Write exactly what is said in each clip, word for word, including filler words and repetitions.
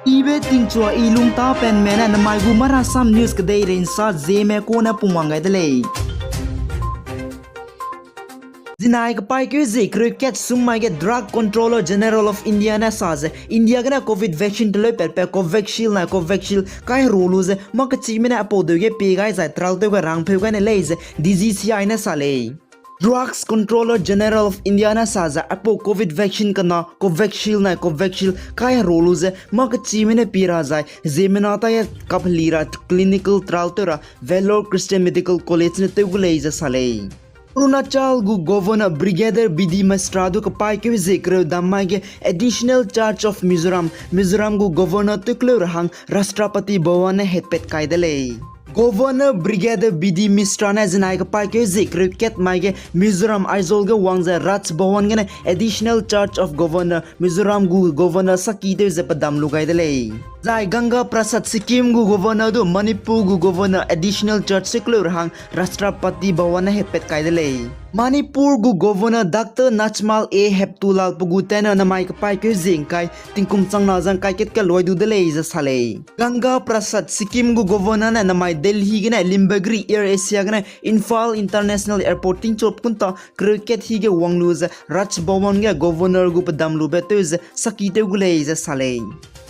Ibe tingchua i lungtapenme ne namai gu Marasam News kedeirei nsa Zeme kune pungwang gai de lei. Zinai kepaîkeu zie kereu kat sum mai ge Drug Controller General of India ne sa ze, India gene Covid vaccine teleu patbe Covishield nai Covishield kaiheru lu ze, mâ kechîme ne aipau deu ge pie gai zai trial tew gai rangpeu gai ne lei ze D G C I ne sa lei. Drugs Controller General of India ne sa ze, aipau Covid vaccine kena Covishield nai Covishield kaiheru lu ze, mâ kechîme ne pie ra zai, ziemmena taige kapheli ra clinical trial tew ra Vellore Christian Medical College ne tew gu lei ze sa lei. Arunachal gu Governor Brigadier B D Mishra du kepaîkeu zie kereu dam mai ge Additional Charge of Mizoram, Mizoram gu Governor tewkleu ra hang Rashtrapati Bhawan ne hetpat kai de lei. Governor Brigadier B D Mishra ne zinai kepaîkeu zie kereu kat mai ge Mizoram Aizawl ge wang ze Raj Bhavan gene Additional Charge of Governor Mizoram gu Governor saki tew ze pedam lu gai de lei. Zai Ganga Prasad Sikkim gu Governor du Manipur gu Governor Additional Charge tewkleu ra hang Rashtrapati Bhawan ne hetpat kai de lei. Manipur gu Governor Doctor Najmal A Heptulal pe gu tene namai kepaîkeu zie ngkai tingkum changna ze ngkai kat ke luai du de lei ze sa lei. Ganga Prasad Sikkim gu Governor ne namai Delhi gene limbe geri Air Asia gene Imphal International Airport tingchop kunta kereu kat hi ge wang lu ze Raj Bhavan ge Governor gu pedam lube tew ze saki tew gu lei ze sa lei.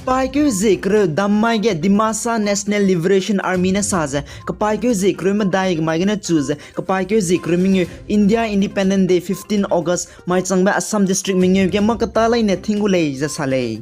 Kepaîkeu zie kereu dam mai ge Dimasa National Liberation Army ne sa ze, kepaîkeu zie kereu medai mai gene chu ze, kepaîkeu zie kereu mengeu India Independence Day fifteen August mai changbe Assam district mengeu ge mâ keta leine ting gu lei ze sa lei.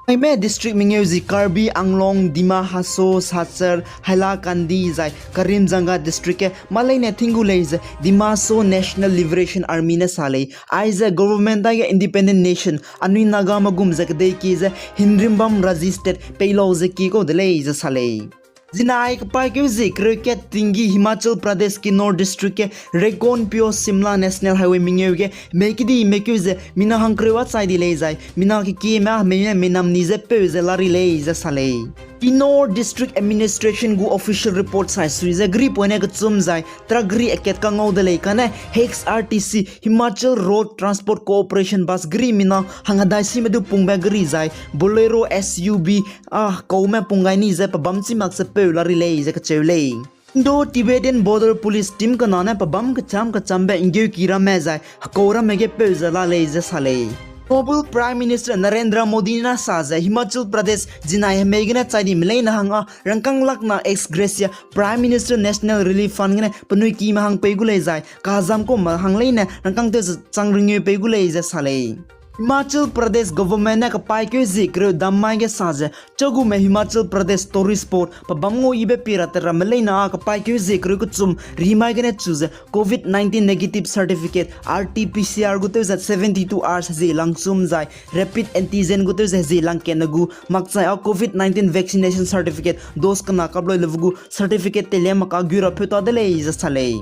Aime district mengeu zi Karbi Anglong, Dima Hasao, Silchar, Hailakandi zai Karimchand district ge mâ leine ting gu lei ze Dima Hasao National Liberation Army ne sa lei. Aize government dage independent nation, anui Nagame gum ze kedei kie ze Himrimbam Raji State pei lau ze kie kau de lei ze sa lei. Zinai kepaîkeu zie kereu kat tinggi Himachal Pradesh Kinnaur District ge Rekon Pyo Shimla National Highway mengeu ge mei kedi meikeu ze mina hangkereu a chai di lei zai, mina kekieme a hemei ne meinam ni ze peu ze la ri lei ze sa lei. Kinnaur District Administration gu official report sai sui ze geri poine kechum zai truck geri akat kangau de lei kane H R T C Himachal Road Transport Corporation bus geri mina hanghedai sime du pungbe geri zai Bolero S U V a kaume pung gai ni ze pebâm chi mak ze peu la ri lei ze kacheu lei. Indo-Tibetan Border Police team kena ne pebâm kecham kechambe nggeuki ramme zai hekau ramme ge peu ze la lei ze sa lei. Noble Prime Minister Narendra Modi ne sa ze Himachal Pradesh zinai hemei gene chai dime leine hang a rangkâng lakna ex gratia Prime Minister National Relief Fund gene penui kime hang pei gu lei zai, kazam kumme hang leine rangkâng tew ze chang ringeu pei gu lei ze sa lei. Himachal Pradesh government ne kepaîkeu zie kereu dam mai ge sa ze, chagume Himachal Pradesh tourist spot pebâm ngau yibe pie ra te ramme leine a kepaîkeu zie kereu kechum ri mai gene chu ze COVID nineteen negative certificate, R T P C R gu tew ze seventy two hours hezie lang chum zai, rapid antigen gu tew ze hezie lang kene gu, makchai a COVID nineteen vaccination certificate, dose kena kaploi leve gu certificate teilia mak a gu ra peu ta de lei ze sa lei.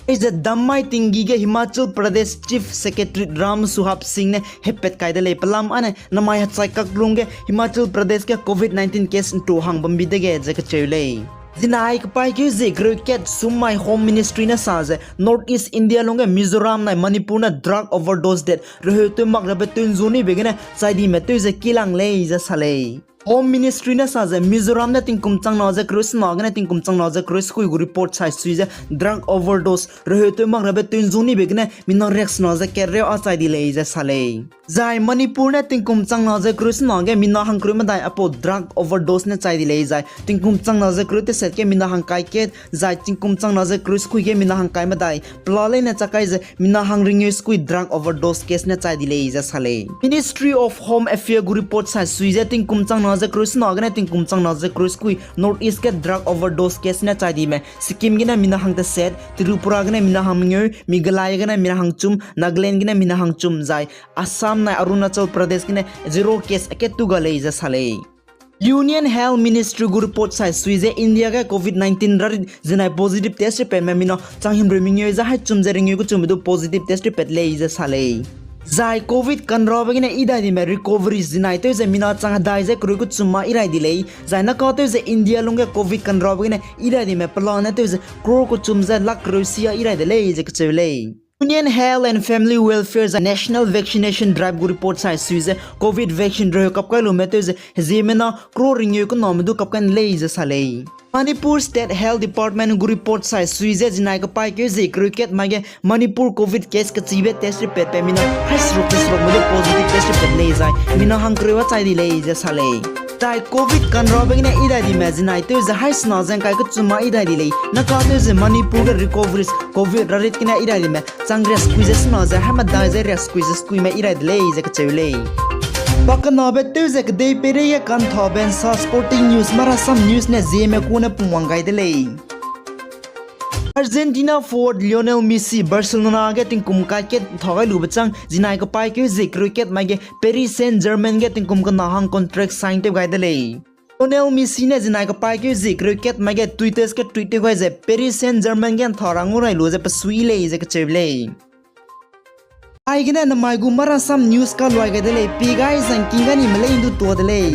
Aize dam mai tinggi ge Himachal Pradesh Chief Secretary Ram Suhab Singh ne hepat kai de lei, pelam ane namai hechai kaklung ge Himachal Pradesh ge COVID nineteen case ntu hang bambi dege ze kacheu lei. Zinai kepaîkeu zie kereu kat sum mai Home Ministry ne sa ze North East India lungge Mizoram nai Manipur ne drug overdose death reheu tew mak rabe tew nzu nibe gene chai dime tew ze kilang lei ze sa lei. Home Ministry ne sa ze Mizoram ne tingkum changna ze kereu sena gene tingkum changna ze kereu sekui gu report sai sui ze drug overdose reheu tew mak rabe tew nzu nibe gene mina riaksena ze kereu a chai di lei ze sa lei. Zai Manipur ne tingkum changna ze kereu sena ge mina hangkereu medai aipau drug overdose ne chai di lei zai tingkum changna ze kereu teset ge mina hangkai kat zai tingkum changna ze kereu sekui ge mina hangkai medai pela leine chakai ze mina hangringeu sekui drug overdose case ne chai di lei ze sa lei. Ministry of Home Affairs gu report sai sui ze tingkum changna ze kereu sena gene tingkum changna ze kereu sekui North East ge drug overdose case ne chai dime Sikkim gene mina hang teset, Tripura gene mina hang mengeu, Meghalaya gene mina hang chum, Nagaland gene mina hang chum zai Assam nai Arunachal Pradesh gene zero case akat tu ga lei ze sa lei. Union Health Ministry gu report sai sui ze India ge COVID nineteen rarit zinai positive test repatme mina changhimreu mengeu ze hai chum ze ringeu kechumbe du positive test repat lei ze sa lei. Zai COVID kanrabe gene idai dime recovery zinai tew ze mina changhedai ze kereu kechum ma irai di lei. Zai naka tew ze India lungge COVID kanrabe gene idai dime pelane tew ze crore kechum ze lakh kereu sia irai de lei ze kacheu lei. Union Health and Family Welfare zai National Vaccination Drive gu report sai sui ze Covid vaccine reheu kap kai lume tew ze heziemena crore ringeu kename du kap kai lei ze sa lei. Manipur State Health Department gu report sai sui ze zinai kepaîkeu zie kereu kat mai ge Manipur Covid case kechibe test report pe mina haî seruk te serukme du positive test report lei zai mina hangkereu a chai di lei ze sa lei. Zai Covid kanrabe gene idai dime zinai tew ze haî sena ze ngkai kechuma idai di lei. Naka tew ze Manipur ge recoveries Covid rarit gene idai dime chang riaskui ze sena ze haî medai ze riaskui ze skuime idai de lei ze kacheu lei. Pa kenabe tew ze kedei peireige kanthabe nsa sporting news, marasam news ne zieme kune pungwang gai de lei. Argentina forward Lionel Messi Barcelona ge tingkum kai kat ntha gai lube chang zinai kepaîkeu zie kereu kat mai ge Paris Saint-Germain ge tingkum kena hang contract sign tew gai de lei. Lionel Messi ne zinai kepaîkeu zie kereu kat mai ge Twitter ge tweet tew gai ze Paris Saint-Germain ge ntha ra ngu rai lu ze pesui lei ze kacheu lei. Aigene namai gu marasam news kaluai gai de lei, pi gai zangking ga nime lei ndu tua de lei.